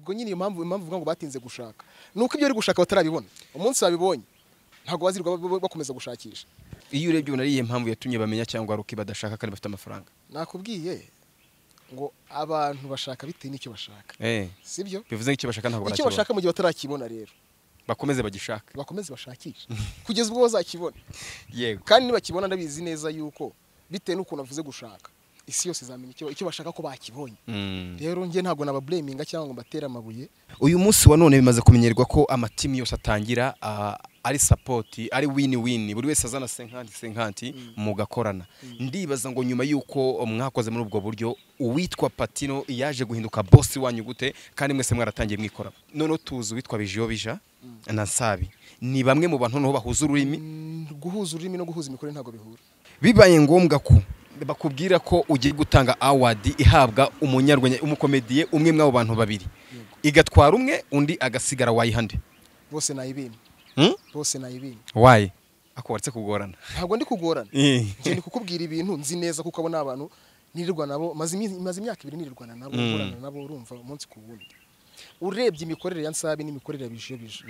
Ubwo nyine iyo mpamvu uvuga ngo batinze gushaka nuko ibyo bari gushaka batarabibona. Umunsi babibonye ntabwo bazirwa bakomeza gushakisha. Iyo urebye ubona ari iyihe mpamvu yatumye bamenya cyangwa Rocky badashaka kandi bafite amafaranga? Nakubwiye ngo abantu bashaka bitewe n'icyo bashaka. Sibyo? Bivuze icyo bashaka ntabwo icyo bashaka mu gihe batarakibona rero bakomeze bagishaka, bakomeze bashakisha kugeza ubwo bazakibona. Yego. Kandi nibakibona ndabizi neza yuko bitewe n'ukuntu avuze gushaka isi yose izamenya icyo bashaka ko bakibonye. Rero nge ntabwo nabablaminga cyangwa ngo mbatere amabuye. Uyu munsi wa none bimaze kumenyerwa ko amatimu yose atangira ari support, ari win-win, buri wese azana 50-50 mugakorana. Ndibaza ngo nyuma yuko mwakoze muri ubwo buryo uwitwa Patino yaje guhinduka boss wanyu gute kandi mwese mwaratangiye mwikora? None tuzi uwitwa Bijiyobija na Nsabi ni bamwe mu bantu noneho bahuza ururimi. Guhuza ururimi no guhuza imikorere ntabwo bihura. Bibaye ngombwa ko bakubwira ko ugiye gutanga award ihabwa umunyarwenya umukomediye umwe mw'abo bantu babiri, igatwara umwe undi agasigara wayihande. Bose nayibima. Bose nayibima. Why? Ako waretse kugorana. Ntabwo ndi kugorana. Nje ndi kukubwira ibintu nzi neza kuko abo n'abantu nirirwa nabo maze imyaka 2 nirirwana nabo, nkorana nabo, urumva umunsi ku wundi. Urebye imikorere ya Nsabi n'imikorere ya Bijiyobija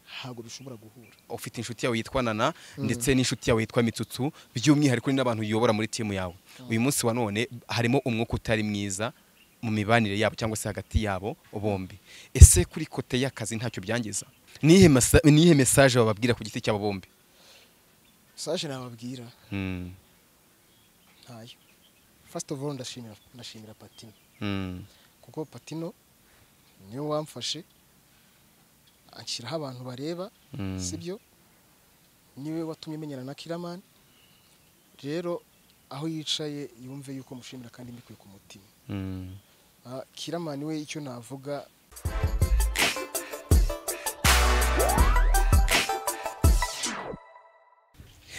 ntabwo bishobora guhura. Ufite inshuti yawe yitwa Nana ndetse n'inshuti yawe yitwa Mitsutsu, by'umwihariko ni n'abantu uyobora muri timu yawe. Uyu munsi wa none harimo umwuka utari mwiza mu mibanire yabo cyangwa se hagati yabo bombi. Ese kuri kote y'akazi ntacyo byangiza? Nihe message bababwira ku giti cyabo bombi? Message nababwira ntayo. First of all ndashimira Patino. Kuko Patino niwe wamfashe anshyiraho abantu bareba, sibyo? Niwe watumye menyana na Killaman. Rero aho yicaye yumve yuko mushimira kandi mbikuye ku mutima. Killaman we icyo navuga,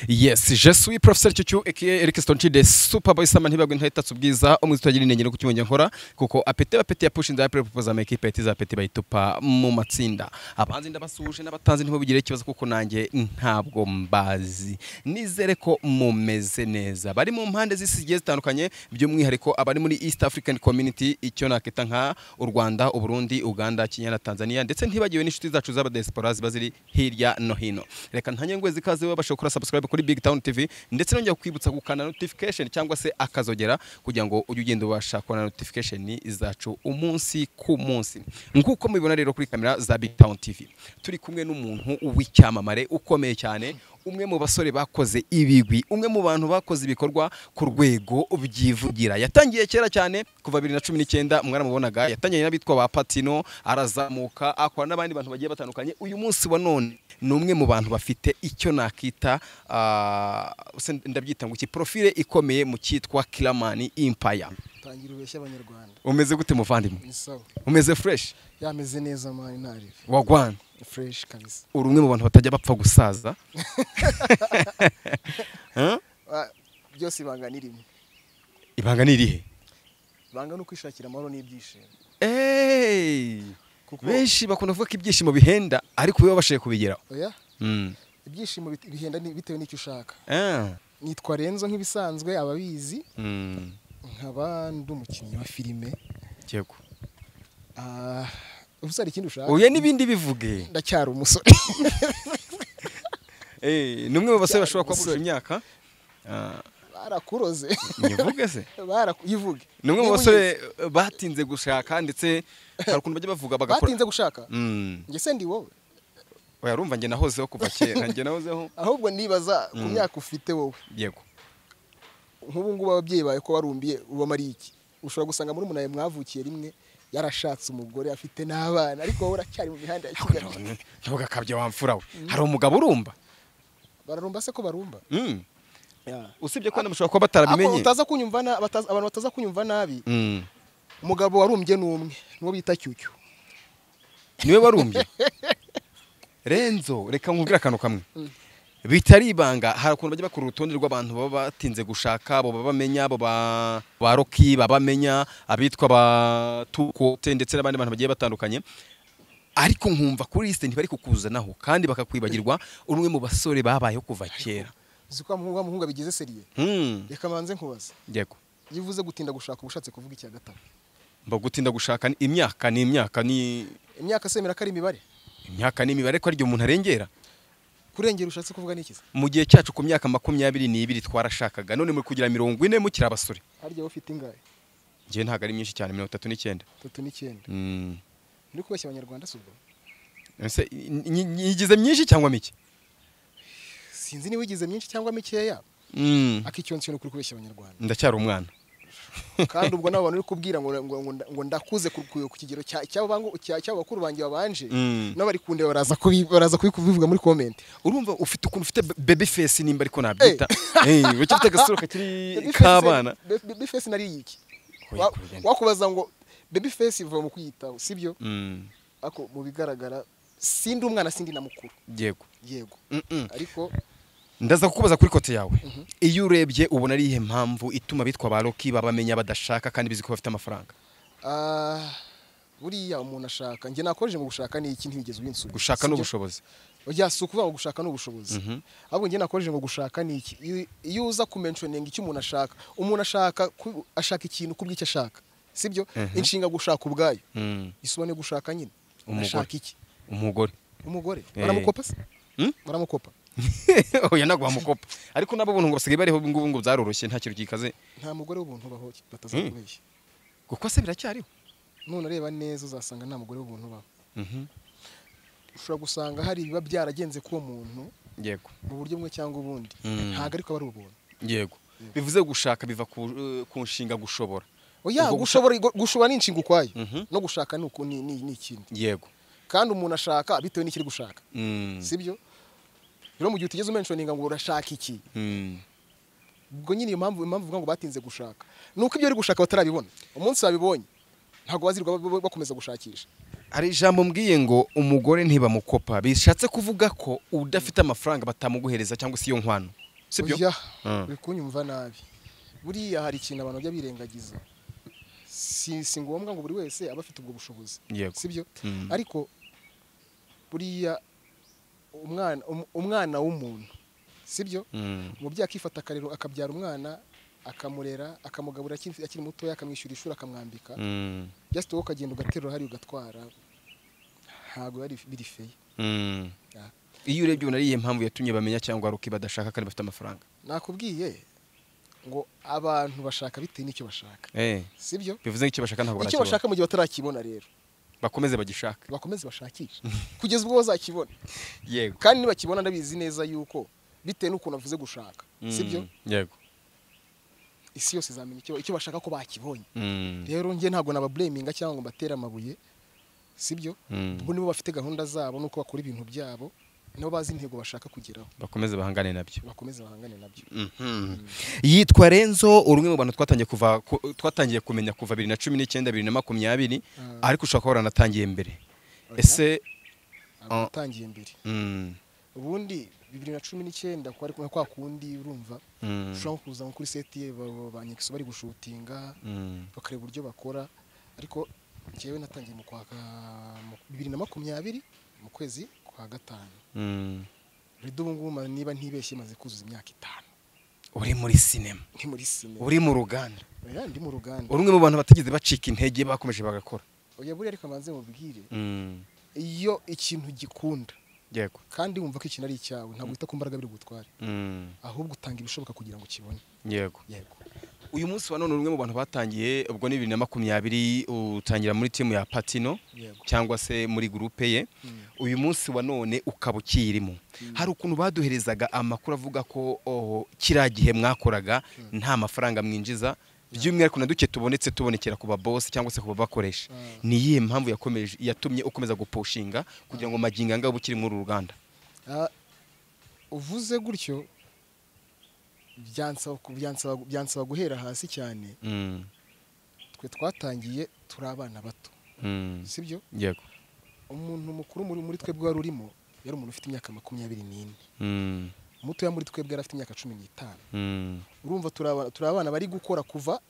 Yes, je suis professeur Chuchu aka Eric Stonchi de Superboy Sama ntibagwe ntahitatse ubwiza umwe tutagira inenge no kucyongera nkora kuko apete bapete ya pushinze apre proposa ama equipe etiza apete bayitupa mu matsinda. Abanzi ndabasuje n'abatanzi ntibugire ikibazo kuko nanjye ntabwo mbazi. Nizere ko mumeze neza. Bari mu mpande z'isi zigiye zitandukanye by'umwihariko abari muri East African Community icyo nakita nka u Rwanda, u Burundi, Uganda, Kenya na Tanzania ndetse ntibagiwe n'inshuti zacu z'aba diaspora ziba ziri hirya no hino. Reka ntanye ngwezi kaze babasha gukora subscribe kuri Big Town TV ndetse nongera kwibutsa gukanda notification cyangwa se akazogera kugira ngo ujye ugenda ubasha kubona notification zacu umunsi ku munsi. Nkuko mubibona rero kuri kamera za Big Town TV turi kumwe n'umuntu w'icyamamare ukomeye cyane, umwe mu basore bakoze ibigwi, umwe mu bantu bakoze ibikorwa ku rwego byivugira. Yatangiye kera cyane kuva 2019 mwaramubonaga, yatangiye n'abitwa ba Patino, arazamuka akora n'abandi bantu bagiye batandukanye. Uyu munsi wa none ni umwe mu bantu bafite icyo nakita ndabyita ngo iki profile ikomeye mu cyitwa Killaman Empire. Tangira ubeshya abanyarwanda. Umeze gute muvandimwe? Ni sawa. Umeze fresh? Yameze neza man, ntarive. Wagwana. Fresh kabisa. Uri umwe mu bantu batajya bapfa gusaza. Byose ibanga ni rimwe. Ibanga ni irihe? Ibanga ni ukwishakira amahoro n'ibyishimo. Kuko benshi bakunda kuvuga ko ibyishimo bihenda ariko we babashije kubigeraho. Oya? Ibyishimo bihenda bitewe n'icyo ushaka. Nitwa Renzo nk'ibisanzwe ababizi. Nkaba ndi umukinnyi wa filime. Yego. Ubu ikindi ushaka? Oya n'ibindi bivuge. Ndacyari umusore. Ni umwe mu basore bashobora kuba imyaka. Barakuroze. Nivuge se? Barakuyivuge. Ni umwe mu basore batinze gushaka ndetse hari ukuntu bajya bavuga bagakora. Batinze gushaka? Nge se ndi wowe? Oya urumva nge nahozeho kuva kera, nge nahozeho. Ahubwo nibaza ku myaka ufite wowe. Yego. Nk'ubu ngubu ababyeyi bawe ko barumbiye ubamari iki? Ushobora gusanga muri umunaye mwavukiye rimwe yarashatse umugore afite n'abana ariko wowe uracyari mu mihanda ya Kigali. Ntugakabye wamfura we. Hari umugabo urumba? Bararumba se ko barumba? Usibye ko namushobora kuba batarabimenye. Utaza kunyumva abantu bataza kunyumva nabi. Umugabo warumbye n'umwe, nuwo bita Cyucyu. Niwe warumbye? Renzo, reka nkubwire akantu kamwe. Bitari ibanga hari ukuntu bajya bakora urutonde rw'abantu baba batinze gushaka, abo babamenya, abo ba Rocky babamenya, abitwa ba Tukote ndetse n'abandi bantu bagiye batandukanye. Ariko nkumva kuri liste ntibari kukuzanaho kandi bakakwibagirwa umwe mu basore babayeho kuva kera. Uzi ko muhungu bigize seriye. Reka manze nkubaze. Yego. Yivuze gutinda gushaka ubushatse kuvuga icya gatatu. Mba gutinda gushaka imyaka ni imyaka ni imyaka semera ko ari imibare. Imyaka ni imibare ko ari umuntu arengera. Kurengera ushatse kuvuga ni iki? Mu gihe cyacu ku myaka 22 twarashakaga, none muri kugira 40 mukiri abasore. Harya ufite ingahe? Ngiye ntago ari myinshi cyane, 39. 39. Muri kubeshya abanyarwanda subwo. Ese yigize myinshi cyangwa mike? Sinzi niba ugize myinshi cyangwa mikeya. Akicyonse no kuri kubeshya abanyarwanda. Ndacyari umwana. Kandi ubwo nabo bantu uri kubwira ngo ndakuze ku kigero cyabo bangu cyabo bakuru banjye babanje nabo bari kunde baraza kubivuga muri comment. Urumva ufite ukuntu ufite baby face nimba ariko nabyita. Ufite agasura kakiri kabana. Baby face nari yiki? Wakubaza ngo baby face iva mu kwiyitaho, sibyo? Ako mu bigaragara sindi umwana sindi na mukuru. Yego. Yego. Ariko ndaza kukubaza kuri kote yawe. Iyo urebye ubona ari ihe mpamvu ituma bitwa ba Rocky babamenya badashaka kandi bizi ko bafite amafaranga? Buriya umuntu ashaka, nge nakoje mu gushaka ni iki ntigeze ubinsubiza. Gushaka n'ubushobozi. Oya si ukuvuga ngo gushaka n'ubushobozi. Ahubwo nge nakoje ngo gushaka ni iki. Iyo uza kumentioning icyo umuntu ashaka, umuntu ashaka ikintu kubw'icyo ashaka. Sibyo? Inshinga gushaka ubwayo. Isobane gushaka nyine. Ashaka iki? Umugore. Umugore. Baramukopa se? Baramukopa. Oya nagwa mukopa. Ariko nabo buntu ngo basigaye bariho ngubu ngo byaroroshye nta kintu gikaze. Nta mugore w'ubuntu baho batazakubeshya. Kuko se biracyariho. None areba neza uzasanga nta mugore w'ubuntu baho. Ushobora gusanga hari biba byaragenze ku muntu. Yego. Mu buryo bumwe cyangwa ubundi. Ntago ariko bari ubuntu. Yego. Bivuze gushaka biva ku nshinga gushobora. Oya gushobora ni inshinga ukwayo. No gushaka ni uko ni ikindi. Yego. Kandi umuntu ashaka bitewe n'ikiri gushaka. Sibyo? Rero mu gihe utigeze umentioninga ngo urashaka iki, ubwo nyine iyo mpamvu uvuga ngo batinze gushaka nuko ibyo uri gushaka batarabibona. Umunsi babibonye ntago bazirwa bakomeza gushakisha. Hari ijambo mbwiye ngo umugore ntibamukopa, bishatse kuvuga ko udafite amafaranga batamuguhereza cyangwa se iyo nkwano, sibyo? Uri kunyumva nabi. Buriya hari ikintu abantu bajya birengagiza. Si ngombwa ngo buri wese aba afite ubwo bushobozi, sibyo? Ariko buriya umwana w'umuntu, sibyo? Umubyeyi akifata akarero akabyara umwana akamurera akamugabura akiri mutoya akamwishyura ishuri akamwambika, just wowe ukagenda ugaterura hari ugatwara, ntago yari biri feye. Iyo urebye ubona ari iyihe mpamvu yatumye bamenya cyangwa Rocky badashaka kandi bafite amafaranga? Nakubwiye ngo abantu bashaka bitewe n'icyo bashaka, sibyo? Bivuze icyo bashaka ntabwo barakibona. Icyo bashaka mu gihe batarakibona rero bakomeze bagishaka, bakomeze bashakisha kugeza ubwo bazakibona. Yego. Kandi nibakibona ndabizi neza yuko bitewe n'ukuntu avuze gushaka, sibyo? Yego. Isi yose izamenya icyo bashaka ko bakibonye. Rero nge ntago nabablaminga cyangwa ngo mbatere amabuye, sibyo? Bo nibo bafite gahunda zabo nuko bakora ibintu byabo, nibo bazi intego bashaka kugeraho, bakomeze bahangane nabyo, bakomeze bahangane nabyo. Yitwa Renzo, uri umwe mu bantu twatangiye kumenya kuva 2019 2020, ariko ushaka ko waranatangiye mbere. Ese atangiye mbere? Ubundi 2019 kwari kwa kundi urumva ushobora kuza kuri set ye ba Nyekiso bari gushutinga bakareba uburyo bakora, ariko njyewe natangiye mu kwa 2020 mu kwezi kwa gatanu. Rido ubu niba ntibeshye maze kuzuza imyaka 5. Uri muri cinema? Ndi muri cinema. Uri mu ruganda? Oya ndi mu ruganda. Uri umwe mu bantu batigeze bacika intege bakomeje bagakora. Oya buriya ariko manze mubwire, iyo ikintu gikunda, yego, kandi wumva ko ikintu ari icyawe ntabwo wita ku mbaraga biri gutware, ahubwo utanga ibishoboka kugira ngo ukibone. Yego. Yego. Uyu munsi wa none umwe mu bantu batangiye ubwo ni 2020 utangira muri team ya Patino cyangwa se muri groupe ye. Uyu munsi wa none ukaba ukirimo. Hari ukuntu baduherezaga amakuru avuga ko kiragihe mwakoraga nta mafaranga mwinjiza, by'umwihariko na duke tubonetse tubonekera ku ba boss cyangwa se ku babakoresha. Ni iyihe mpamvu yakomeje yatumye ukomeza gupushinga kugira ngo magingo anga ubukiri muri uru ruganda? Uvuze gutyo byansaba guhera hasi cyane. Twe twatangiye turi abana bato, sibyo? Yego. Umuntu mukuru muri twebwe wari urimo yari umuntu ufite imyaka 24. Muto muri twebwe yari afite imyaka 15. Urumva turi abana bari gukora kuva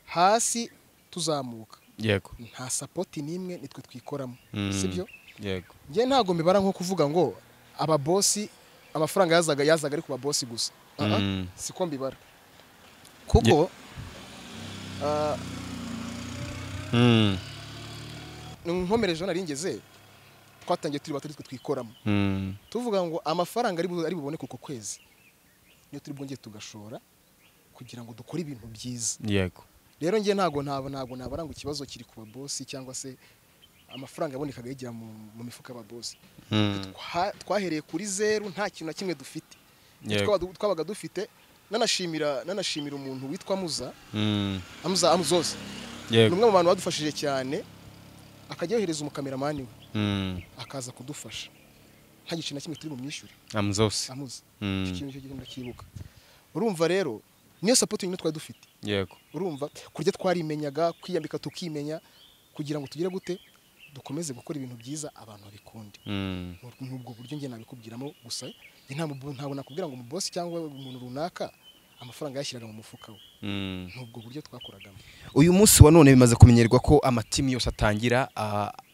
hasi tuzamuka. Yego. Nta support nimwe nitwe twikoramo, sibyo? Yego. Nge ntago mibara nko kuvuga ngo aba boss amafaranga yazaga ari ku ba boss gusa. Siko mbibara. Kuko Nkomereje nari ngeze twatangiye turi batari twe twikoramo. Tuvuga ngo amafaranga ari buboneke uko kwezi niyo turi bwongeye tugashora kugira ngo dukore ibintu byiza. Yego. Rero ngiye ntago nabara ngo ikibazo kiri ku babosi cyangwa se amafaranga yabonekaga yigira mu mifuka y'ababosi. Twahereye kuri zero nta kintu na kimwe dufite. Twabaga dufite nanashimira umuntu witwa Muza. Amuza Amuzose. Ni umwe mu bantu badufashije cyane akajya yohereza umukameramani we. Akaza kudufasha. Nta gice na kimwe turi bumwishyure. Amuzose. Amuza. Ikintu cyo genda kibuka. Urumva rero niyo support nyine twari dufite. Yego. Urumva kurya twarimenyaga kwiyambika tukimenya kugira ngo tugire gute dukomeze gukora ibintu byiza abantu babikunde. Nubwo buryo nge nabikubwiramo gusa ntabwo nakubwira ngo umubosi cyangwa umuntu runaka amafaranga yashyiraga mu mufuka we. Nubwo buryo twakoragamo. Uyu munsi wa none bimaze kumenyerwa ko amatimu yose atangira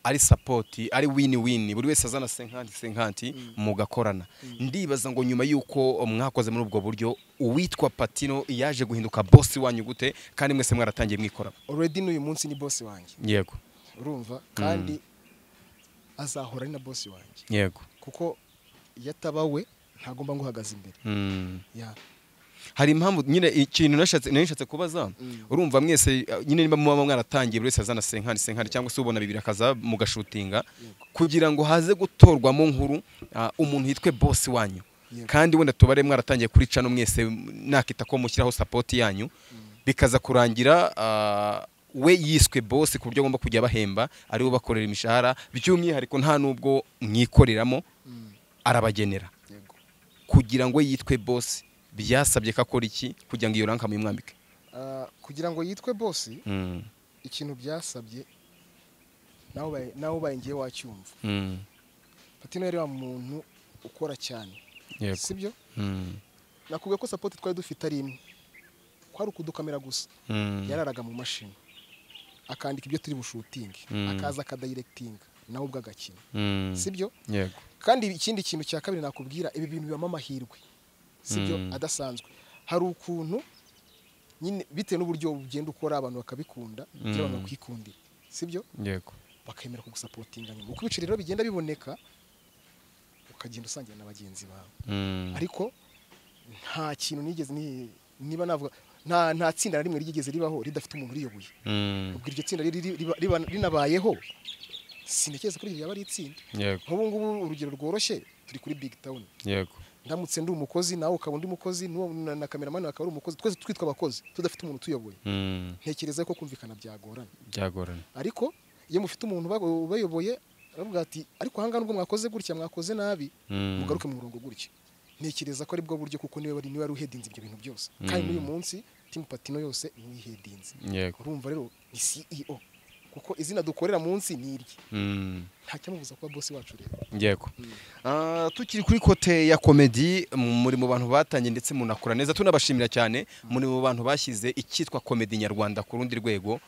ari support, ari win-win, buri wese azana 50-50 mugakorana. Ndibaza ngo nyuma yuko mwakoze muri ubwo buryo uwitwa Patino yaje guhinduka boss wanyu gute kandi mwese mwaratangiye mwikora? Already n'uyu munsi ni boss wanjye. Yego. Urumva kandi azahora ari na boss wanjye. Yego. Kuko yatabawe ntagomba nguhagaze imbere. Ya. Hari impamvu nyine ikintu nashatse kubaza. Urumva mwese nyine niba muba mwaratangiye buri wese azana 50-50 cyangwa se ubona bibiri akaza mugashutinga kugira ngo haze gutorwamo nkuru umuntu yitwe boss wanyu. Kandi wenda tubare mwaratangiye kuri channel mwese nakita ko mushyiraho support yanyu bikaza kurangira we yiswe boss ku buryo agomba kujya bahemba ari bo bakorera imishahara by'umwihariko nta nubwo mwikoreramo arabagenera. Kugira ngo yitwe boss byasabye ko akora iki kugira ngo iyo ranka muyimwambike? Kugira ngo yitwe boss ikintu byasabye nawe ubaye ngiye wacyumva. Patino yari wa muntu ukora cyane. Sibyo? Nakubwiye ko support twari dufite ari imwe. Kwari ukudukamera gusa. Yararaga mu mashini. Akandika ibyo turi bushutinge, akaza akadirectinga nawe ubwo agakina. Sibyo? Yego. Kandi ikindi kintu cya kabiri nakubwira ibi bintu bibamo amahirwe. Sibyo? Adasanzwe. Hari ukuntu nyine bitewe n'uburyo ugenda ukora abantu bakabikunda, kugira abantu bakwikundira. Sibyo? Yego. Bakemera kugusapotinga nyuma. Uko ibiciro rero bigenda biboneka ukagenda usangira na bagenzi bawe. Ariko nta kintu nigeze niba navuga nta tsinda na rimwe ryigeze ribaho ridafite umuntu uriyoboye. Ubwo iryo tsinda rinabayeho sinekeza kuri yaba ari itsinda. Nk'ubu ngubu urugero rworoshye turi kuri Big Town. Yego. Ndamutse ndi umukozi nawe ukaba undi mukozi na cameraman akaba ari umukozi twese twitwa abakozi tudafite umuntu tuyoboye. Ntekereza ko kumvikana byagorana. Byagorana. Ariko iyo mufite umuntu ubayoboye aravuga ati ariko hangana ubwo mwakoze gutya mwakoze nabi mugaruke mu murongo gutya. Ntekereza ko ari bwo buryo kuko niwe wari uhedinze ibyo bintu byose. Kandi n'uyu munsi team Patino yose niwe ihedinze. Urumva rero ni CEO kuko izina dukorera munsi ni irye. Nta cyamubuza kuba boss wacu rero. Yego. Tukiri kuri kote ya comedy muri mu bantu batangiye ndetse munakora neza tunabashimira cyane muri mu bantu bashyize icyitwa comedy nyarwanda ku rundi rwego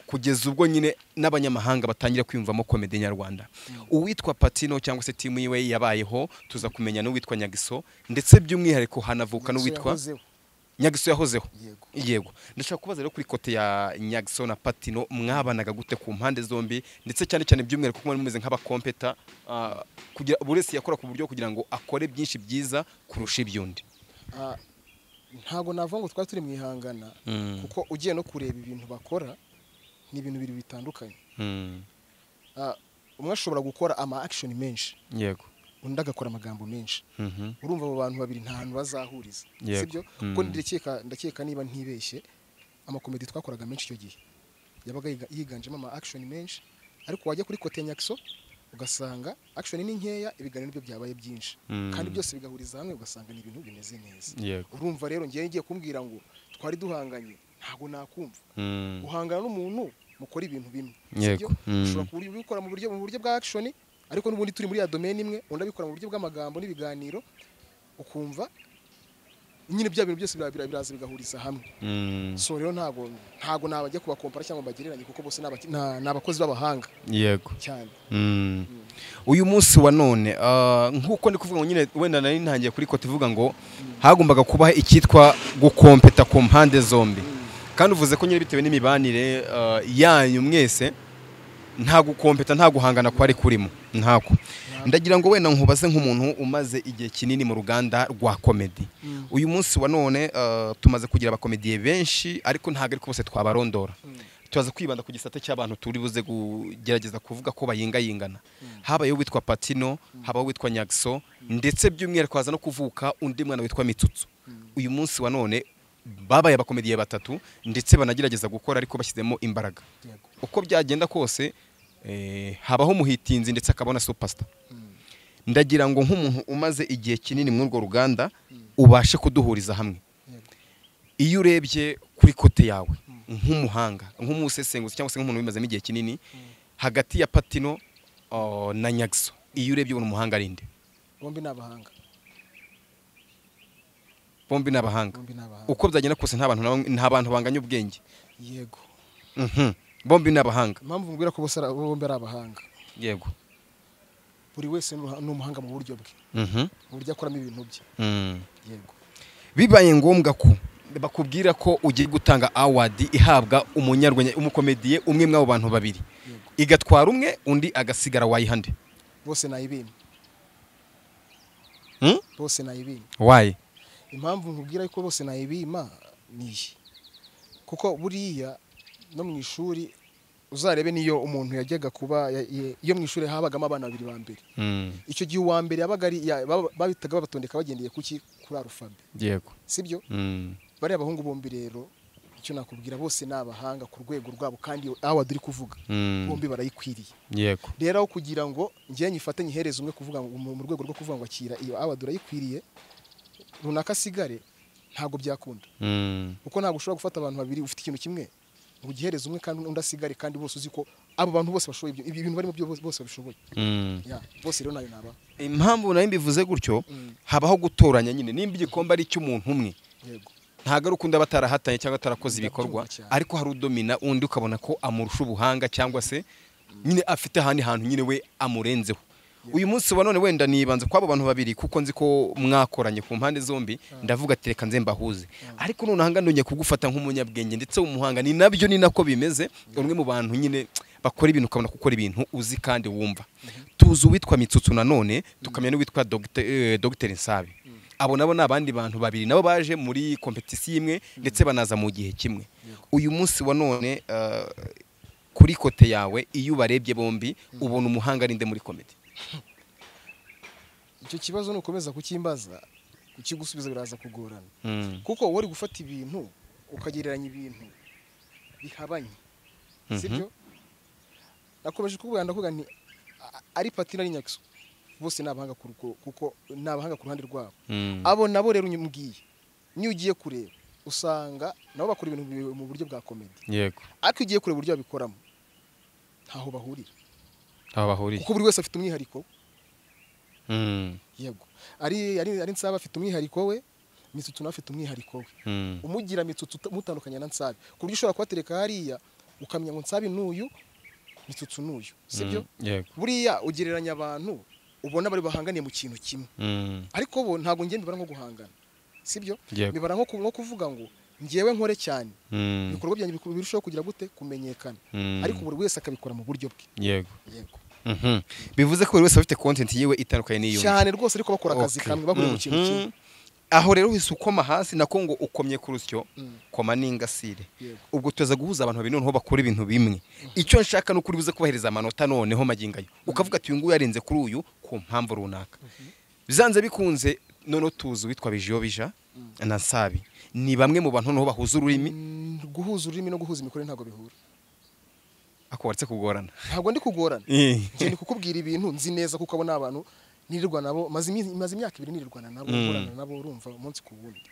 kugeza ubwo nyine n'abanyamahanga batangira kwiyumvamo comedy nyarwanda. Uwitwa Patino cyangwa se team yiwe yabayeho tuza kumenya n'uwitwa Nyagiso ndetse by'umwihariko hanavuka n'uwitwa Nyagiso yahozeho. Yego. Ndashaka kubaza rero kuri kote ya Nyagiso na Patino mwabanaga gute ku mpande zombi ndetse cyane cyane by'umwihariko kuko mumeze nk'abakompeta kugira buri wese yakora ku buryo kugira ngo akore byinshi byiza kurusha ibyundi. Ntago navuga ngo twari turi mwihangana kuko ugiye no kureba ibintu bakora ni ibintu bibiri bitandukanye. Umwe ashobora gukora ama action menshi. Yego. Undi agakora amagambo menshi. Urumva abo bantu babiri nta hantu bazahuriza. Sibyo? Kuko ndakeka niba ntibeshye amakomedi twakoraga menshi icyo gihe yabaga yiganjemo ama action menshi ariko wajya kuri kote Nyagiso ugasanga action ni nkeya ibiganiro byo byabaye byinshi kandi byose bigahuriza hamwe ugasanga ni ibintu bimeze neza. Urumva rero ngiye kumbwira ngo twari duhanganye ntago nakumva. Guhangana n'umuntu mukora ibintu bimwe. Sibyo? Ushobora kubikora mu buryo bwa action ariko n'ubundi turi muri ya domain imwe undi abikora mu buryo bw'amagambo n'ibiganiro ukumva nyine bya bintu byose biraza bigahuriza hamwe. So rero ntago nabajya kubakompara cyangwa mbagereranye kuko bose n'abakozi b'abahanga. Yego. Cyane. Uyu munsi wa none nkuko ndi kuvuga ngo nyine wenda nari ntangiye kuri kote ivuga ngo hagombaga kubaha icyitwa gukompeta ku mpande zombi. Kandi uvuze ko nyine bitewe n'imibanire yanyu mwese nta gukompeta, nta guhangana kwari kurimo, ntako. Ndagira ngo wenda nkubaze nk'umuntu umaze igihe kinini mu ruganda rwa comedy. Uyu munsi wa none tumaze kugira abakomediye benshi, ariko ntabwo ariko bose twabarondora. Tubaza kwibanda ku gisate cy'abantu turi buze kugerageza kuvuga ko bayingayingana. Habayeho witwa Patino, habaho witwa Nyagso, ndetse by'umwihariko haza no kuvuka undi mwana witwa Mitsutsu. Uyu munsi wa none babaye abakomediye batatu ndetse banagerageza gukora ariko bashyizemo imbaraga. Uko byagenda kose habaho muhitinzi ndetse akabona superstar. Ndagira ngo nk'umuntu umaze igihe kinini muri urwo ruganda ubashe kuduhuriza hamwe. Iyo urebye kuri kote yawe nk'umuhanga, nk'umusesenguzi cyangwa se nk'umuntu wimazemo igihe kinini, hagati ya Patino na Nyagso, iyo urebye ubona umuhanga ari nde? Bombi n'abahanga. Bombi n'abahanga. Uko byagenda kose nta bantu banganya ubwenge. Yego. Bombi n'abahanga. Impamvu mbwira ko bose bombi ari abahanga. Yego. Buri wese ni umuhanga mu buryo bwe. Mu buryo akoramo ibintu bye. Yego. Bibaye ngombwa ko bakubwira ko ugiye gutanga award ihabwa umunyarwenya umukomediye umwe mw'abo bantu babiri, igatwara umwe undi agasigara, wayihande? Bose nayibima. Bose nayibima. Why? Impamvu nkubwira ko bose nayibima ni iyi, kuko buriya no mu ishuri uzarebe niyo umuntu yajyaga kuba iyo mu ishuri habagamo abana babiri ba mbere. Icyo gihe uwa mbere yabaga ari babitaga babatondeka bagendeye kuki? Kuri alphabet. Yego. Sibyo? Bari abahungu bombi rero icyo nakubwira bose n'abahanga ku rwego rwabo, kandi award uri kuvuga bombi barayikwiriye. Yego. Rero aho kugira ngo ngiye nyifate nyihereze umwe kuvuga mu rwego rwo kuvuga ngo akira iyo award urayikwiriye runaka sigare, ntago byakunda. Kuko ntago ushobora gufata abantu babiri ufite ikintu kimwe ngo ugihereze umwe kandi undi asigare, kandi bose uzi ko abo bantu bose bashoboye ibyo ibintu barimo byo bose babishoboye. Ya bose rero nayo naba. Impamvu nayo mbivuze gutyo, habaho gutoranya nyine nimba igikombe ari cy'umuntu umwe. Yego. Ntago ari ukunda batarahatanye cyangwa atarakoze ibikorwa, ariko hari udomina undi ukabona ko amurusha ubuhanga cyangwa se nyine afite ahandi hantu nyine we amurenzeho. Uyu munsi wa none wenda nibanze kwabo bantu babiri kuko nzi ko mwakoranye ku mpande zombi, ndavuga ati reka nze mbahuze. Ariko none hanga ndonye kugufata nk'umunyabwenge ndetse umuhanga, ni nabyo ni nako bimeze, umwe mu bantu nyine bakora ibintu ukabona gukora ibintu uzi kandi wumva. Tuzi uwitwa Mitsutsu nanone, tukamenya n'uwitwa Dr Nsabi. Abo nabo nabandi bantu babiri nabo baje muri competition imwe ndetse banaza mu gihe kimwe. Uyu munsi wa none kuri kote yawe iyo ubarebye bombi ubona umuhanga ari nde muri comedy? Icyo kibazo nukomeza kukimbaza kukigusubiza biraza kugorana. Kuko wari gufata ibintu ukagereranya ibintu bihabanye. Sibyo? Nakomeje kuvuga ndavuga nti ari Patino ari Nyagso bose nabahanga kuko nabahanga ku ruhande rwabo. Abo nabo rero unyumbwiye niyo ugiye kureba usanga nabo bakora ibintu mu buryo bwa comedy. Yego. Ariko ugiye kureba uburyo babikoramo ntaho bahurira. Aho bahuriye. Kuko buri wese afite umwihariko. Yego. Ari Nsaba afite umwihariko we, Mitsutsu nawe afite umwihariko we. Umugira Mitsutsu mutandukanye na Nsabi. Ku buryo ushobora kubatereka hariya ukamenya ngo Nsabi n'uyu, Mitsutsu n'uyu. Sibyo? Yego. Buriya ugereranya abantu ubona bari bahanganiye mu kintu kimwe. Ariko bo ntago ngiye mbibara nko guhangana. Sibyo? Bibara nko kuvuga ngo ngiyewe nkore cyane. Ibikorwa byanjye birushaho kugira gute kumenyekana. Ariko buri wese akabikora mu buryo bwe. Yego. Yego. Bivuze ko buri wese afite content yiwe itandukanye n'iyo. Cyane rwose, ariko bakora akazi kamwe bahuriye mu kintu kimwe. Aho rero wese ukoma hasi nako ngo ukomye ku rusyo, koma n'ingasire. Ubwo tuza guhuza abantu babiri noneho bakora ibintu bimwe. Icyo nshaka no kuri buze kubahereza amanota noneho magingayo. Ukavuga ati uyu nguyu yarenze kuri uyu ku mpamvu runaka. Bizanze bikunze noneho tuzi witwa Bijiyobija na Nsabi. Ni bamwe mu bantu noneho bahuza ururimi. Guhuza ururimi no guhuza imikorere ntago bihura. Ako waretse kugorana. Ntabwo ndi kugorana. Ngiye ndi kukubwira ibintu nzi neza kuko abo n'abantu nirirwa nabo maze imyaka ibiri nirirwana nabo, nkorana nabo, urumva umunsi ku wundi.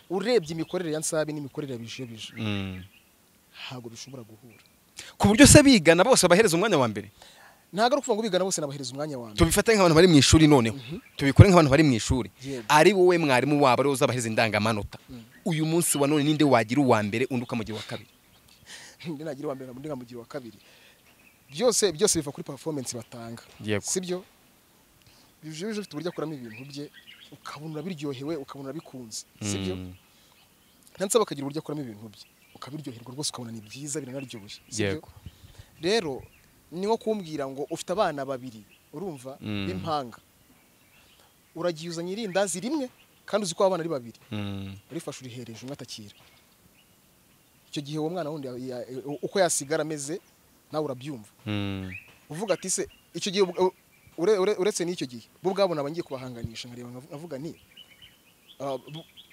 Urebye imikorere ya Nsabi n'imikorere ya Bijiyobija ntabwo bishobora guhura. Ku buryo se bigana bose bahereza umwanya wa mbere? Ntabwo ari ukuvuga ngo bigana bose nabahereza umwanya wa mbere. Tubifate nk'abantu bari mu ishuri noneho. Tubikore nk'abantu bari mu ishuri. Ari wowe mwarimu wabo ari uzabahereza indangamanota. Uyu munsi wa none ninde wagira uwa mbere undi ukamugira uwa kabiri? Ndi nagira uwa mbere undi nkamugira uwa kabiri. Byose byose biva kuri performance batanga. Sibyo? Bijiyobija afite uburyo akoramo ibintu bye ukabona biryohewe, ukabona bikunze. Sibyo? Nansaba akagira uburyo akoramo ibintu bye. Ukabiryoherwa rwose, ukabona ni byiza, biranaryoshye, sibyo? Rero ni nko kumbwira ngo ufite abana babiri, urumva, b'impanga, uragiye uzanye irindazi rimwe kandi uzi ko abana ari babiri, urifashe urihereje umwe atakira. Icyo gihe uwo mwana wundi uko yasigara ameze nawe urabyumva. Uvuga ati se icyo gihe uretse n'icyo gihe bo ubwabo naba ngiye kubahanganisha, nkareba nkavuga nti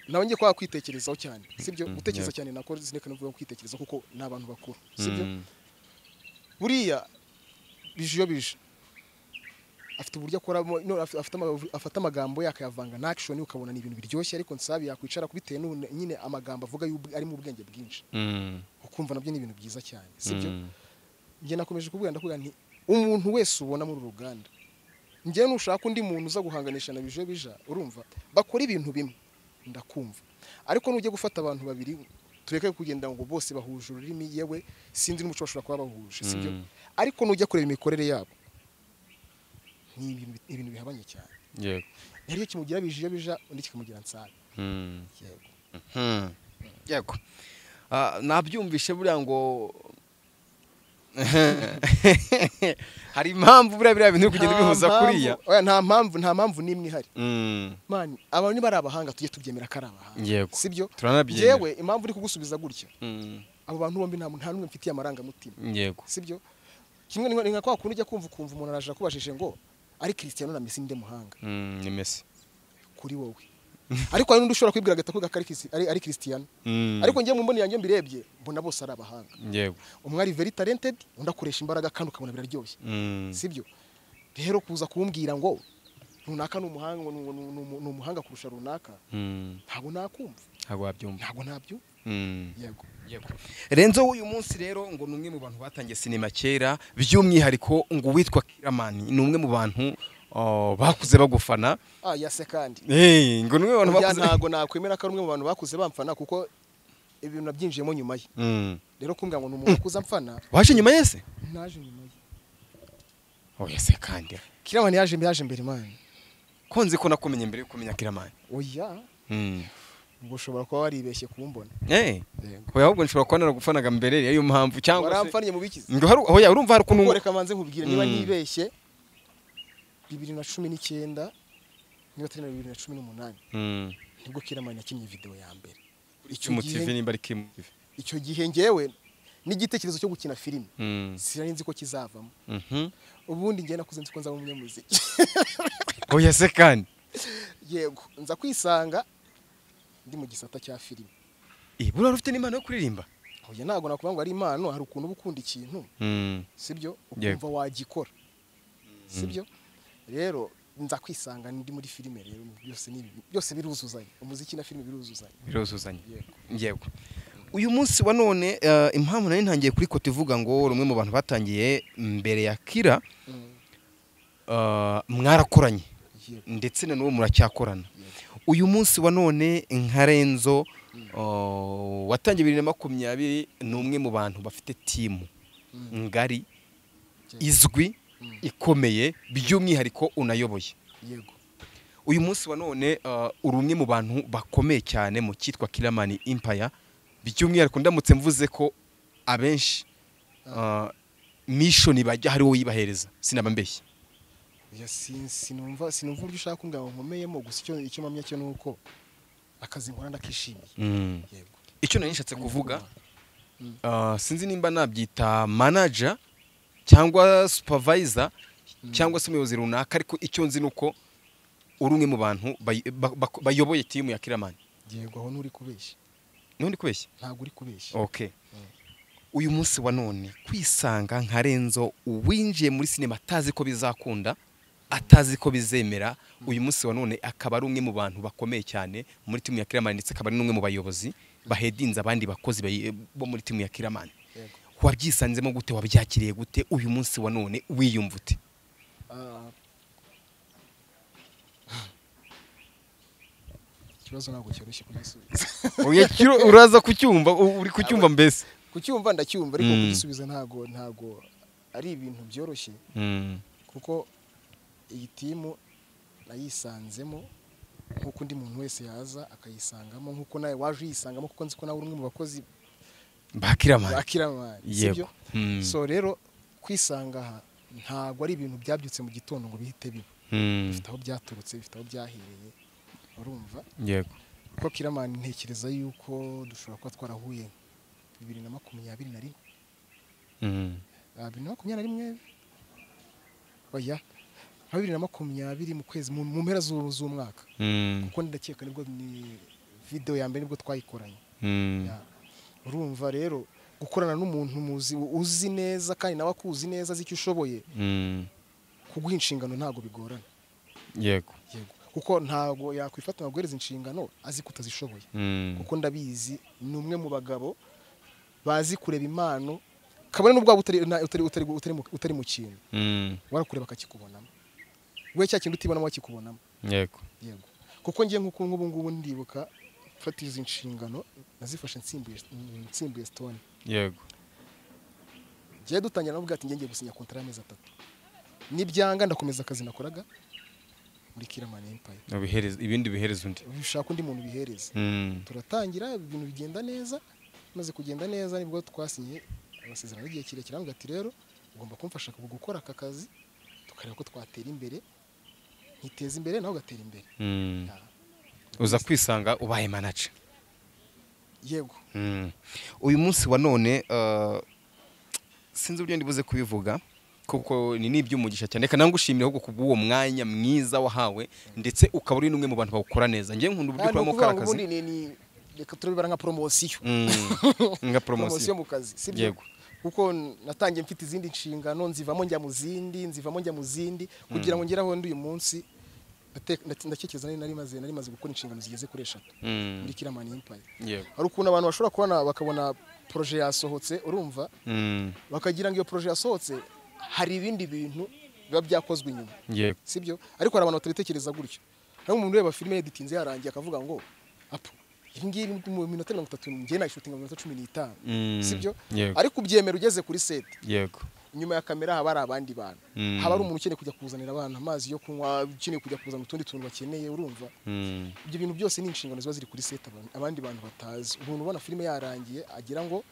naba ngiye kuba kwitekerezaho cyane, sibyo? Gutekereza cyane nako sineka navuga kwitekereza kuko ni abantu bakuru, sibyo? Buriya bije afite uburyo akoramo, afata amagambo yakayavanga na action ukabona ni ibintu biryoshye, ariko Nsabi yakwicara kubitewe nyine amagambo avuga ari mu bwenge bwinshi, ukumva nabyo ni ibintu byiza cyane, sibyo? Njye nakomeje kuvuga, ndakuvuga nti umuntu wese ubona muri ruganda, njye nushaka undi muntu uza guhanganisha na bije bija, urumva bakora ibintu bimwe ndakumva, ariko nujye gufata abantu babiri tureke kugenda ngo bose bahuje ururimi, yewe sinzi n'umuco bashobora kuba bahuje, sibyo? Ariko nujya kureba imikorere yabo ni ibintu bihabanye cyane. Yego. Yari kimugira bije bija undi kikamugira Nsabi. Yego. Yego. Nabyumvishe buriya ngo hari impamvu buriya bintu kugenda bihuza kuriya. Oya, nta mpamvu nimwe ihari. Man, abantu ni bari abahanga tujye tubyemera ko ari abahanga. Sibyo? Yewe impamvu uri kugusubiza gutya. Abo bantu bombi nta numwe mfitiye amarangamutima. Yego. Sibyo? Kimwe ni nka kwa kuntu ujya kumva ukumva umuntu araje akubajije ngo ari Cristiano na Messi nde muhanga? Ni Messi. Kuri wowe. Ariko hari n'undi ushobora kwibwira agata kuga ari Cristiano. Ariko ngiye mu mboni yanjye mbirebye mbona bose ari abahanga. Yego. Umwe ari very talented, undi akoresha imbaraga kandi ukabona biraryoshye. Sibyo? Rero kuza kumbwira ngo runaka ni umuhanga, ni umuhanga kurusha runaka, ntabwo nakumva. Ntabwo wabyumva. Ntabwo nabyumva. Yego. Yego. Renzo uyu munsi rero ngo ni umwe mu bantu batangiye sinema kera, by'umwihariko ngo witwa Killaman ni umwe mu bantu bakuze bagufana. Yase kandi. Ngo ni umwe mu bantu bakuze. Ntago nakwemera ko ari umwe mu bantu bakuze bamfana kuko ibintu nabyinjiyemo nyuma ye. Rero kumbwira ngo ni umuntu wakuze amfana. Waje nyuma yese? Naje nyuma ye. Yase kandi. Killaman yaje mbere man. Ko nzi ko nakumenye mbere yo kumenya Killaman. Oya. Ubwo ushobora kuba waribeshye kumbona. Oya, ahubwo nshobora kuba naragufanaga mbere ariyo mpamvu cyangwa se waramfaniye mu bikize. Ngo hari oya urumva hari kuntu reka manze nkubwire niba nibeshye 2019 niba atari na 2018 nibwo Killaman yakinnye video ya mbere. Icyo gihe nimba ari Kim TV. Icyo gihe ngewe n'igitekerezo cyo gukina filime sinari nzi ko kizavamo. Ubundi ngiye nakuze nzi ko nzaba umunyamuziki. Oya se kandi. Yego, nza kwisanga ndi mu gisata cya filime. Buriya ufite n'impano yo kuririmba? Oya, ntago nakuvuga ngo ari impano, hari ukuntu uba ukunda ikintu. Sibyo? Ukumva wagikora. Sibyo? Rero nza kwisanga ndi muri filime, rero byose ni byose biruzuzanye. Umuziki na filime biruzuzanye. Biruzuzanye. Yego. Uyu munsi wa none impamvu nari ntangiye kuri kote ivuga ngo rumwe mu bantu batangiye mbere ya Kira, mwarakoranye ndetse na n'ubu muracyakorana. Uyu munsi wa none nka Renzo watangiye 2020 ni umwe mu bantu bafite timu ngari izwi ikomeye by'umwihariko unayoboye. Yego. Uyu munsi wa none uri umwe mu bantu bakomeye cyane mu cyitwa Killaman Empire, by'umwihariko ndamutse mvuze ko abenshi mission bajya hari wowe yibahereza, sinaba mbeshye. Sinumva uburyo ushaka kumbwira ngo nkomeyemo, gusa icyo mpamya cyo nuko akazi nkora ndakishimiye. Yego. Icyo nari nshatse kuvuga sinzi nimba nabyita manager cyangwa supervisor cyangwa se umuyobozi runaka, ariko icyo nzi nuko uri umwe mu bantu bayoboye team ya Killaman. Yego, aho nturi kubeshya. Ntundi kubeshya? Ntabwo uri kubeshya. Okay. Uyu munsi wa none kwisanga nka Renzo uwinjiye muri sinema atazi ko bizakunda, atazi ko bizemera, uyu munsi wa none akaba ari umwe mu bantu bakomeye cyane muri timu ya Killaman, ndetse akaba ari n'umwe mu bayobozi bahedinze abandi bakozi bo muri timu ya Killaman. Wabyisanzemo gute, wabyakiriye gute uyu munsi wa none, wiyumva ute? Ikibazo ntabwo cyoroshye kugisubiza. Oya, uraza kucyumva, uri kucyumva mbese? Kucyumva ndacyumva, ariko kugisubiza ntago ari ibintu byoroshye. Kuko iyi timu nayisanzemo nkuko undi muntu wese yaza akayisangamo, nkuko nawe waje uyisangamo, kuko nzi ko nawe uri umwe mu bakozi Ba Killaman. Ba Killaman, sibyo? So rero kwisanga aha ntabwo ari ibintu byabyutse mu gitondo ngo bihite biba. Bifite aho byaturutse, bifite aho byahereye, urumva? Yego. Kuko Killaman ntekereza yuko dushobora kuba twarahuye 2021. 2021 oya, nka 2020 mu kwezi mu mpera z'umwaka. Kuko ndakeka nibwo ni video ya mbere nibwo twayikoranye. Urumva rero gukorana n'umuntu muzi uzi neza kandi nawe akuzi neza azi icyo ushoboye, kuguha inshingano ntago bigorana. Yego. Yego. Kuko ntago yakwifata ngo guhereza inshingano azi kutazishoboye. Kuko ndabizi ni umwe mu bagabo bazi kureba impano kabone n'ubwo utari mu kintu. Warakureba akakikubonamo. We cya kintu utibonamo akikubonamo. Yego. Yego. Kuko ngiye nkuko nk'ubu ngubu ndibuka mfata izi nshingano nazifashe nsimbuye Stone. Yego. Ngiye dutangira navuga ati ngiye gusinya contrat y'amezi 3. Nibyanga ndakomeza akazi nakoraga muri Killaman Empire. Ubihereza ibindi bihereza undi. Ushaka undi muntu bihereza. Turatangira ibintu bigenda neza, maze kugenda neza nibwo twasinye amasezerano y'igihe kirekire avuga ati rero ugomba kumfasha gukora aka kazi tukareba ko twatera imbere, nkiteza imbere nawe ugatera imbere. Uza kwisanga ubaye manager. Yego. Uyu munsi wa none sinzi uburyo ndibuze kubivuga kuko ni nibyumugisha cyane, reka nangushimire ahubwo kubw'uwo mwanya mwiza wahawe ndetse ukaba uri n'umwe mu bantu bawukora neza. Ngiye nkunda uburyo ukoramo kara kazi. Ubundi ni reka turabibara nka promotion. Nka promotion mu kazi, sibyo? Yego. Kuko natangiye mfite izindi nshingano nzivamo njya mu zindi kugira ngo ngeraho ndi uyu munsi. Ndakekeza nari maze gukora inshingano zigeze kuri 3 muri Killaman Empire. Yego. Hari ukuntu abantu bashobora kubona bakabona projet yasohotse, urumva? Bakagira ngo iyo projet yasohotse hari ibindi bintu biba byakozwe inyuma. Yego. Sibyo? Ariko hari abantu batabitekereza gutyo. Hari umuntu ureba filime editinze yarangiye akavuga ngo apo ibi ngibi mu minota 30 ngiye nayishutinga mu minota 15. Sibyo? Ariko ubyemera ugeze kuri set. Yego. Inyuma ya kamera haba hari abandi bantu. Haba ari umuntu ukeneye kujya kuzanira abana amazi yo kunywa, ukeneye kujya kuzana utundi tuntu bakeneye, urumva? Ibyo bintu byose ni inshingano ziba ziri kuri set abandi bantu batazi. Umuntu ubona filime yarangiye agira ngo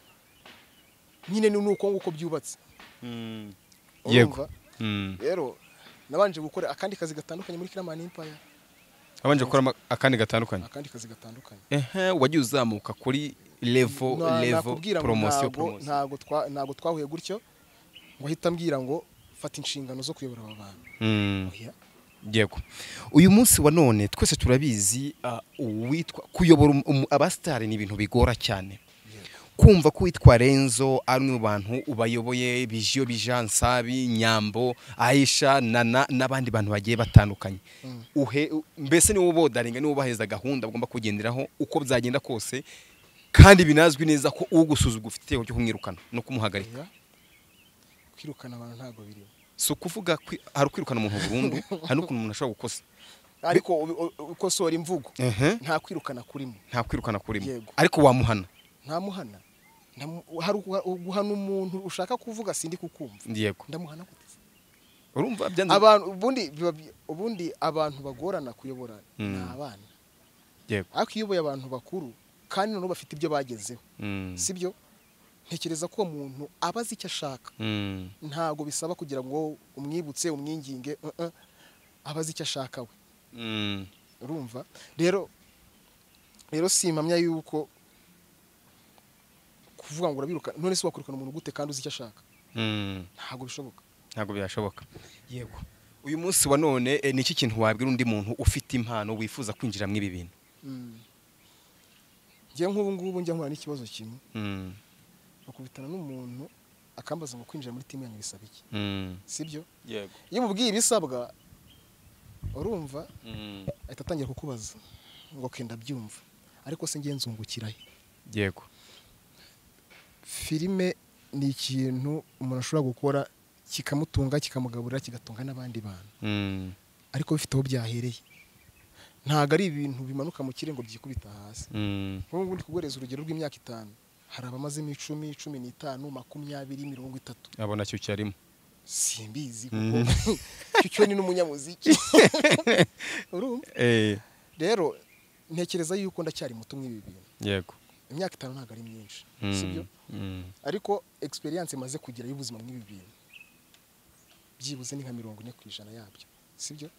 nyine ni uko nguko byubatse. Yego. Rero nabanje gukora akandi kazi gatandukanye muri Killaman Empire. Abanje gukora akandi gatandukanye. Akandi kazi gatandukanye. Wagiye uzamuka kuri level promotion. Ntago twahuye gutyo ngo ahita ambwira ngo fata inshingano zo kuyobora aba bantu. Yego. Uyu munsi wa none twese turabizi uwitwa kuyobora abastari ni ibintu bigora cyane. Kumva ko witwa Renzo ari umwe mu bantu ubayoboye Bijiyo Bijansabi, Nyambo, Aisha, Nana n'abandi bantu bagiye batandukanye. Mbese ni wowe bodaringa, ni wowe baheza gahunda bagomba kugenderaho uko byagenda kose, kandi binazwi neza ko ugusuzugura ufite itegeko ryo kumwirukana no kumuhagarika. Kwirukana abantu ntago birimo. So kuvuga hari ukwirukana umuntu burundu, hari n'ukuntu umuntu ashobora gukosa. Ariko ukosora imvugo nta kwirukana kurimo. Nta kwirukana kurimo. Ariko wamuhana. Ntamuhana. Hari guhana umuntu ushaka kuvuga sindi kukumva. Yego. Ndamuhana gute? Urumva byanze abantu ubundi abantu bagorana kuyobora ni abana. Yego. Ariko iyo uyoboye abantu bakuru kandi none bafite ibyo bagezeho. Sibyo? Ntekereza ko umuntu abazi icyo ashaka. Ntago bisaba kugira ngo umwibutse umwinginge, abazi icyo ashaka we. Urumva? Rero simpamya yuko kuvuga ngo urabiruka none se wakwirukana umuntu gute kandi uzi icyo ashaka? Ntago bishoboka. Ntago byashoboka. Yego. Uyu munsi wa none ni iki kintu wabwira undi muntu ufite impano wifuza kwinjira mu ibi bintu? Ngiye nk'ubu ngubu njya nkura n'ikibazo kimwe. Bakubitana n'umuntu akambaza ngo kwinjira muri team yanyu bisaba iki? Sibyo? Yego. Iyo mubwiye ibisabwa urumva ahita atangira kukubaza ngo kenda byumva. Ariko se ngiye nzungukira he? Yego. Filime ni ikintu umuntu ashobora gukora kikamutunga kikamugaburira kigatunga n'abandi bantu. Ariko bifite aho byahereye. Ntago ari ibintu bimanuka mu kirere ngo byikubita hasi. Nk'ubu ngubu ndi kuguhereza urugero rw'imyaka 5. Hari abamazemo 10, 15, 20, 30. Abona cyo cyarimo. Simbizi kuko cyo ni n'umunyamuziki. Urumva? Rero ntekereza yuko ndacyari muto mw'ibi bintu. Yego. Imyaka 5 ntabwo ari myinshi, sibyo? Ariko experience maze kugira y'ubuzima mw'ibi bintu byibuze ni nka 40% yabyo, sibyo?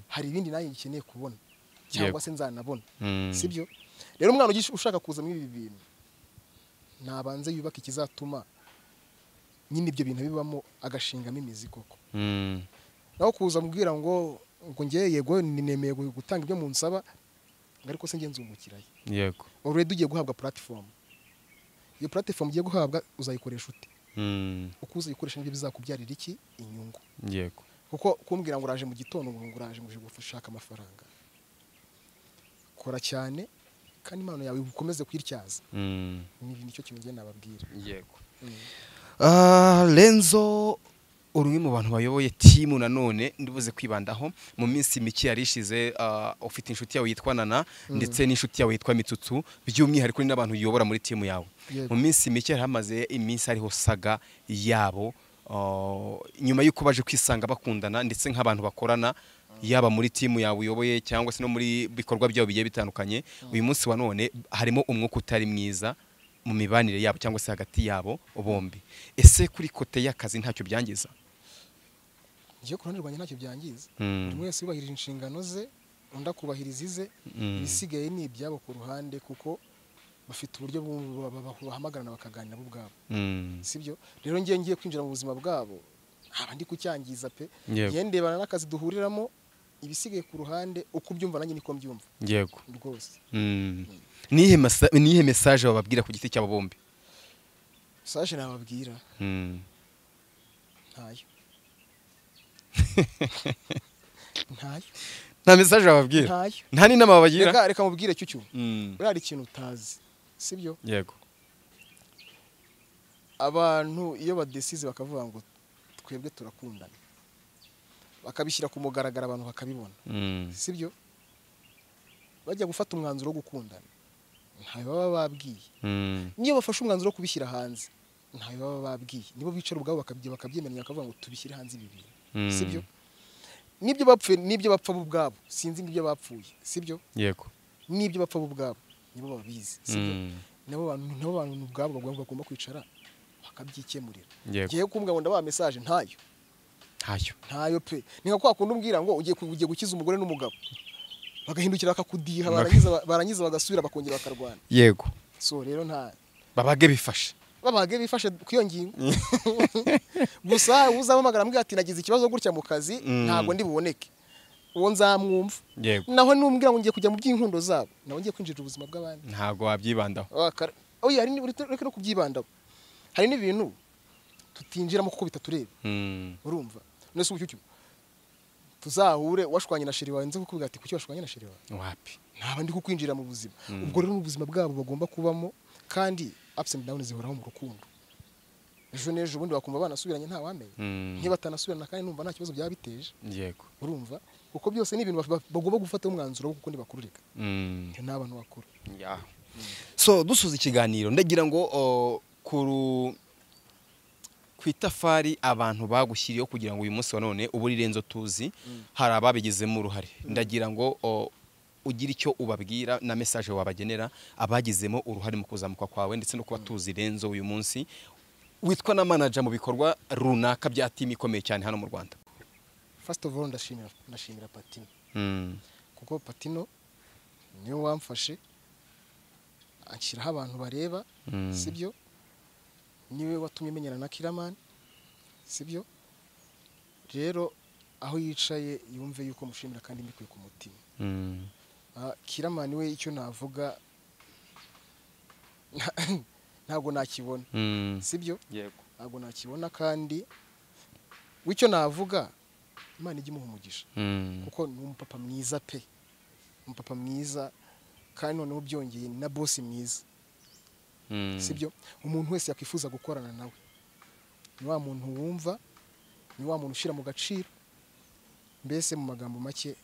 Hari ibindi nanjye ngikeneye kubona cyangwa se nzanabona, sibyo? Rero umwana ushaka kuza muri ibi bintu nabanze yubaka ikizatuma nyine ibyo bintu bibamo, agashingamo imizi koko. Naho kuza mubwira ngo ngiye yego ninemeye gutanga ibyo munsaba, ariko se ngiye nzungukiraye. Yego. Already ugiye guhabwa platform. Iyo platform ugiye guhabwa uzayikoresha ute? Uko uzayikoresha nibyo bizakubyarira iki? Inyungu. Yego. Kuko kumbwira ngo uraje mu gitondo ngo uraje ngo uje gushaka amafaranga, kora cyane kandi impano yawe ukomeze kwityaza. Ni nicyo kintu ngiye nababwira. Yego. Lenzo uri mu bantu bayoboye team nanone ndibuze kwibandaho mu minsi mike yarishize, ufite inshuti yawe yitwa Nana ndetse n'inshuti yawe yitwa Mitsutsu, by'umwihariko ni n'abantu uyobora muri team yawe. Mu minsi mike yaramaze iminsi ariho saga yabo, nyuma y'uko baje kwisanga bakundana ndetse nk'abantu bakorana, yaba muri team yawe uyoboye cyangwa se no muri bikorwa byabo bigiye bitandukanye. Uyu munsi wa none harimo umwuka utari mwiza mu mibanire yabo cyangwa se hagati yabo bombi. Ese kuri kote y'akazi ntacyo byangiza? Ngiye ku ruhande rwanjye ntacyo byangiza. Buri wese yubahirije inshingano ze, undi akubahiriza ize, ibisigaye ni ibyabo ku ruhande, kuko bafite uburyo bahamagarana bakaganira bo ubwabo, sibyo? Rero ngiye kwinjira mu buzima bwabo haba ndi kucyangiza pe. Ngiye ndebana n'akazi duhuriramo, ibisigaye ku ruhande uko ubyumva nanjye niko mbyumva. Yego. Rwose. Nihe message bababwira ku giti cyabo bombi? Message nababwira ntayo. Ntayo. Nta message bababwira? Ntayo. Nta n'inama babagira? Reka mubwire cyucyu. Uri ikintu utazi, sibyo? Yego. Abantu iyo badesize bakavuga ngo twebwe turakundana, bakabishyira ku mugaragaro abantu bakabibona, sibyo? Bajya gufata umwanzuro wo gukundana ntayo baba babwiye. Niyo bafashe umwanzuro wo kubishyira hanze ntayo baba babwiye. Nibo bicara ubwabo bakabyemeranya bakavuga ngo tubishyire hanze ibi bintu, sibyo? Nibyo bapfuye, nibyo bapfa bo ubwabo, sinzi nibyo bapfuye, sibyo? Yego. Nibyo bapfa bo ubwabo nibo babizi, sibyo? Nabo bantu ubwabo bagomba kwicara bakabyikemurira. Ngiye kumbwa ngo ndabaha message ntayo. Ntayo pe. Ni nka kwa kundi umbwira ngo ugiye gukiza umugore n'umugabo, bagahindukira bakakudiha, barangiza bagasubira bakongera bakarwana. Yego. So rero nta babage bifashe. Babage bifashe ku iyo ngingo. Gusa uzamamagara ambwira ati nagize ikibazo gutya mu kazi ntago ndi buboneke, uwo nzamwumva. Naho numbwira ngo ngiye kujya mu by'inkundo zabo, naho ngiye kwinjira ubuzima bw'abandi, ntago wabyibandaho. Oya, hari reka no kubyibandaho. Hari n'ibintu tutinjiramo kuko bitatureba. Urumva? Nese ubucyucyu tuzahure washwanye na sheri wawe, nze kukubwira ati kuki washwanye na sheri wawe? Wapi? Ntaba ndi kukwinjira mu buzima. Ubwo rero ubuzima bwabo bagomba kubamo, kandi ups and downs zihoraho mu rukundo. Ejo n'ejo ubundi bakumva banasubiranye nta wamenye. Niba batanasubirana kandi numva nta kibazo byaba biteje. Yego. Urumva? Kuko byose ni ibintu bagomba gufata umwanzuro kuko ndi bakurureka. N'abantu bakuru. So dusuza ikiganiro ndagira ngo ku itafari abantu bagushyiriyeho kugira ngo uyu munsi wa none uburi Lenzo tuzi, hari ababigizemo uruhare. Ndagira ngo ugira icyo ubabwira na message wabagenera abagizemo uruhare mu kuzamuka kwawe ndetse no kuba tuzi Lenzo uyu munsi witwa na manager mu bikorwa runaka bya team ikomeye cyane hano mu Rwanda. First of all ndashimira Patino. Kuko Patino niwe wamfashe anshyiraho abantu bareba, sibyo? Niwe watumye menyana na Kiramani, sibyo? Rero aho yicaye yumve yuko mushimira kandi mbikuye ku mutima. Kiramani we icyo navuga ntago nakibona, sibyo? Yego. Ntago nakibona, kandi wicyo navuga Imana ijye imuha umugisha, kuko ni umupapa mwiza pe, umupapa mwiza, kandi noneho byongeye na boss mwiza, sibyo? Umuntu wese yakwifuza gukorana nawe ni wa muntu wumva, ni wa muntu ushira mu gaciro, mbese mu magambo make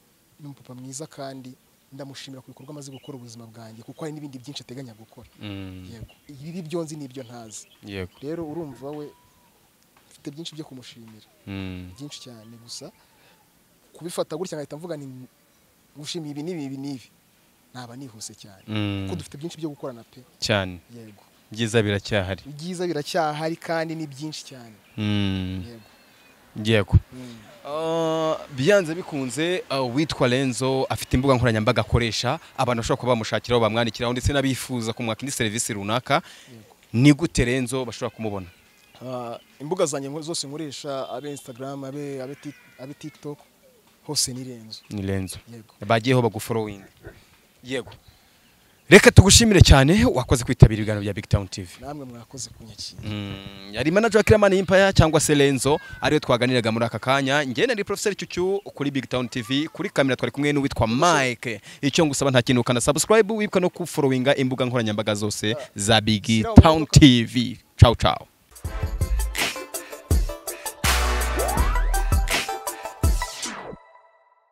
ni umupapa mwiza, kandi ndamushimira ku bikorwa amaze gukora ubuzima bwanjye, kuko hari n'ibindi byinshi ateganya gukora. Yego. Ibi byo nzi n'ibyo ntazi. Yego. Rero urumva we mfite byinshi byo kumushimira. Byinshi cyane, gusa kubifata gutya ngahita mvuga ni gushimira ibi n'ibi n'ibi Naba nihuse cyane, kuko dufite byinshi byo gukorana pe. Cyane. Yego. Byiza biracyahari. Ibyiza biracyahari kandi ni byinshi cyane. Yego. Yego. Byanze bikunze, witwa Lenzo afite imbuga nkoranyambaga akoresha, abantu bashobora kuba bamushakiraho, bamwandikiraho, ndetse n'abifuza kumwaka indi serivisi runaka. Ni gute Lenzo bashobora kumubona? Imbuga zanjye zose nkoresha, abe Instagram, abe TikTok, hose ni Renzo. Ni Lenzo. Yego. Bagiyeho bagufollowing. Yego, reka tugushimire cyane, wakoze kwitabira ibiganiro bya Big Town TV. Namwe mwakoze kunyakira. Yari manager wa Killaman Empire cyangwa se Lenzo, ariyo twaganiraga muri aka kanya. Njye nari Professor Cyucyu kuri Big Town TV, kuri kamera twari kumwe n'uwitwa Mike. Icyo ngusaba nta kintu, ukana subscribe, wibuka no kufollowinga imbuga nkoranyambaga zose za Big Town TV. Ciao ciao.